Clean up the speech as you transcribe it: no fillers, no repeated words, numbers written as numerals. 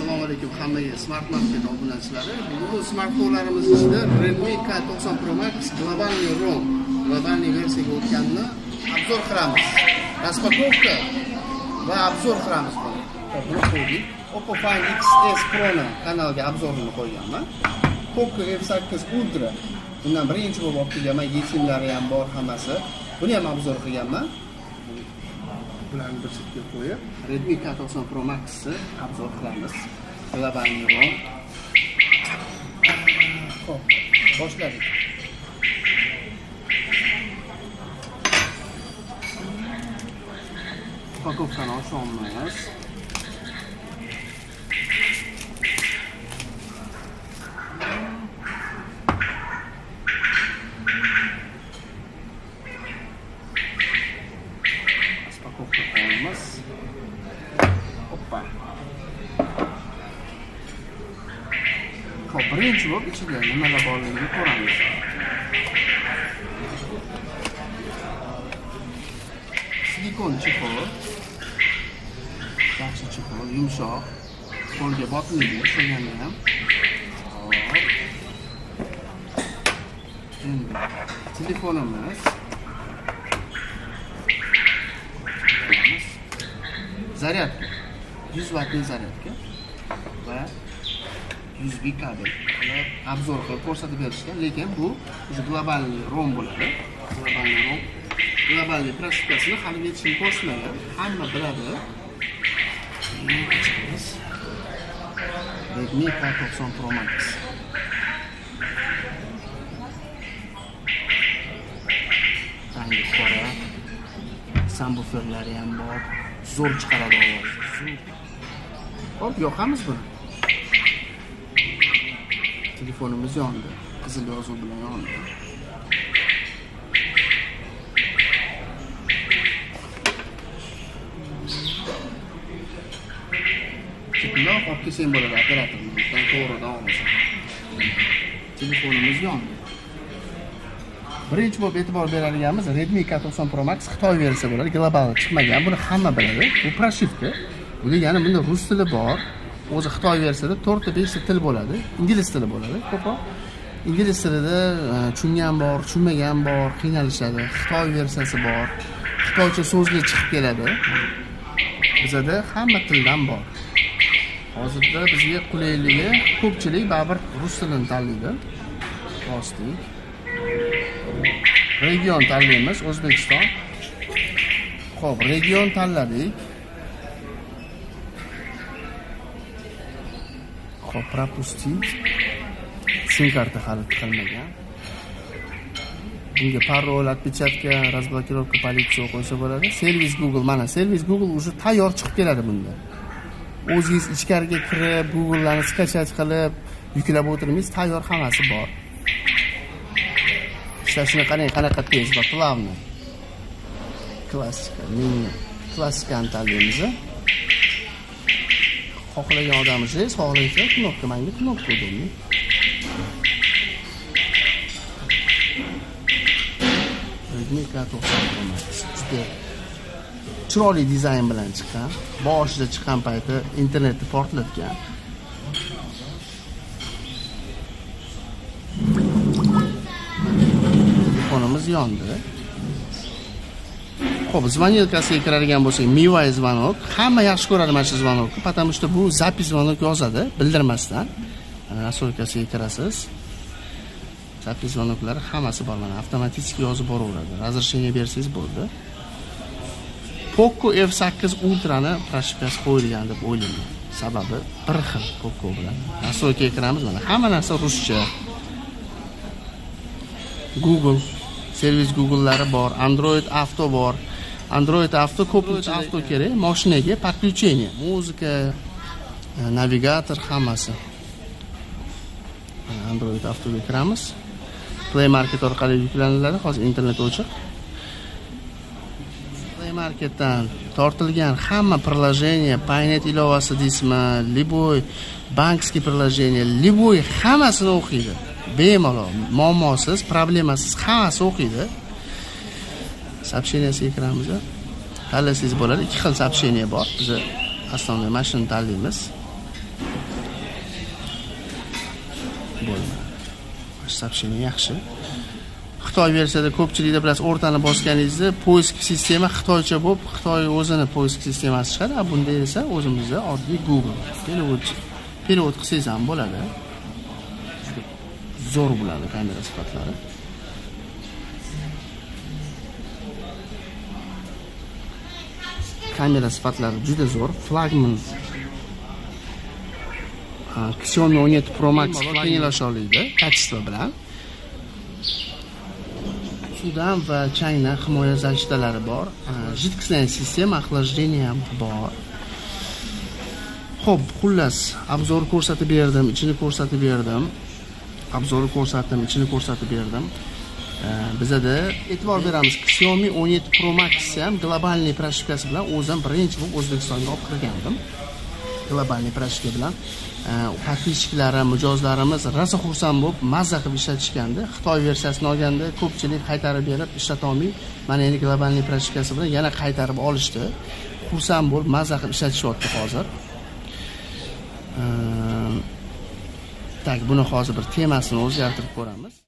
Assalomu alaykum hammaga Smart Market obunachilari. Bugun smartfonlarimiz ichida Redmi K90 Pro Max globalniy ROM, globalniy versiyaga o'tganini obzor qilamiz. Распаковка va obzor qilamiz buni. Hop, buni qo'ydik. Oppo Find XS Pro ni kanalga obzorini qo'yganman. Poco F8 Ultra bundan birinchi bo'lib olib kelganman, yetimlari ham bor hammasi. Buni ham obzor qilganman. Bularni bir chetga qo'yib, Redmi K90 Pro Max'ni obzor qilamiz. Globalniy ROM. Xo'p, boshladik. Упаковкani ochamiz. Распаковка qilamiz. Hoppa. Xo'p, birinchi bo'lib ichida nimalar borligini ko'ramiz. Silikon chexol. Yaxshi chexol, yumshoq, qo'lga botmaydi, ishlaganda ham. Hop. Endi telefonimiz. Zaryadka. 100 wattli zaryadka va USB kabel. Ular obzor qilib ko'rsatib berishgan, lekin bu o'sha globalniy ROM bo'ladi. Globalniy ROM, globalniy proshivkasini hali hech kim ko'rsatmagan, hamma biladi. Ochamiz. Redmi K90 Pro Max. Rangi qora, subwooferlari ham bor. Zo'r chiqaradi ovoz. Hop, yoqamiz buni. Telefonimiz yondi. Qizil yozuv bilan yondi. Bundoq olib kelsang bo'ladi operatorni. To'g'ridan olmasa. Telefonimiz yondi. Birinchi bo'lib e'tibor beradiganimiz Redmi K90 Pro Max Xitoy versiya bo'ladi, global chiqmagan. Buni hamma biladi. Bu proshivka. Bu degani bunda rus tili bor. O'zi Xitoy versiyada 4 ta 5 ta til bo'ladi. Ingliz tili bo'ladi ko'proq. Ingliz tilida tushungan bor, tushunmagan bor, qiynalishadi. Xitoy versiyasi bor. Xitoycha so'zlar chiqib keladi. Bizada hamma tildan bor. Hozirda bizga qulayligi ko'pchilik baribir rus tilini tanlaydi. Bosdik. Region tanlaymiz, O'zbekiston. Xo'p, region tanladik. Xo'p, propustить. SIM karta hali tiqilmagan. Bunga parol, отпечатка, разблокировка politsiya qo'ysa bo'ladi. Servis Google, mana servis Google уже tayyor chiqib keladi bunda. O'zingiz ichkariga kirib, Google'larni skachat qilib, yuklab o'tirmaysiz, tayyor hammasi bor. Ishlashini qarang, qanaqa tez va плавно. Klassika, mini klassikani tanlaymiz. Xohlagan odam ishlaysiz, xohlasa knopka, menga knopka удобно. Redmi K90 Pro Max juda chiroyli dizayn bilan chiqqan. Boshida chiqqan payti internetni portlatgan. Telefonimiz yondi. Xo'p, zvonilkasiga kiradigan bo'lsak, MIUI zvonok. Hamma yaxshi ko'radi mana shu zvonokni, потому что bu zapis zvonok yozadi, bildirmasdan. Mana nastroykasiga kirasiz. Zapis zvonoklari hammasi bor, mana avtomatik yozib boraveradi. Razрешение bersangiz bo'ldi. Poco F8 Ultra ni proshivkasi qo'yilgan deb o'ylayman. Sababi bir xil Poco bilan. Nastroykaga kiramiz, mana hamma narsa ruscha. Google servis Google'lari bor, Android Auto bor. Android Auto ko'pincha avto kerak, mashinaga подключение, muzika, navigator hammasi. Android Autoga kiramiz. Play Market orqali yuklaniladi. Hozir internet o'chiq. Play Marketdan tortilgan hamma приложение, Paynet ilovasi deysizmi, любой банковский приложение, любой hammasini o'qiydi. Bemalol, muammosiz, problemasiz hammasi o'qiydi. Сообщениesiga kiramiz. Tanlasangiz bo'ladi. Ikki xil сообщение bor. Biz основной mashinani tanlaymiz. Bo'ldi. Сообщение yaxshi. Xitoy versiyada ko'pchilikda bilasiz, o'rtani bosganingizda поиск sistema xitoycha bo'lib, Xitoy o'zini поиск sistemasi chiqadi. A bunda esa o'zimizda oddiy Google. Перевод qilsangiz ham bo'ladi. Juda zo'r bo'ladi kamera sifatlari. Kamera sifatlari juda zo'r. Flagman Xiaomi 17 Pro Max tenglasholiydi качество bilan. Suvdan va changdan himoya защиtalari bor. Жидкостная система охлаждения ham bor. Xo'p, xullas, obzor ko'rsatib berdim, ichini ko'rsatib berdim. Obzorni ko'rsatdim, ichini ko'rsatib berdim. Bizada e'tibor beramiz, Xiaomi 17 Pro Max ham globalniy proshivkasi bilan o'zim birinchi bo'lib O'zbekistonga olib kirgandim. Globalniy proshivka bilan podpischiklari, mijozlarimiz rosa xursand bo'lib, mazza qilib ishlatishgandi. Xitoy versiyasini olganda ko'pchilik qaytarib berib ishlata olmay, mana endi globalniy proshivkasi bilan yana qaytarib olishdi. Xursand bo'lib, mazza qilib ishlatishyapti hozir. Tak, buni hozir bir temasini o'zgartirib ko'ramiz.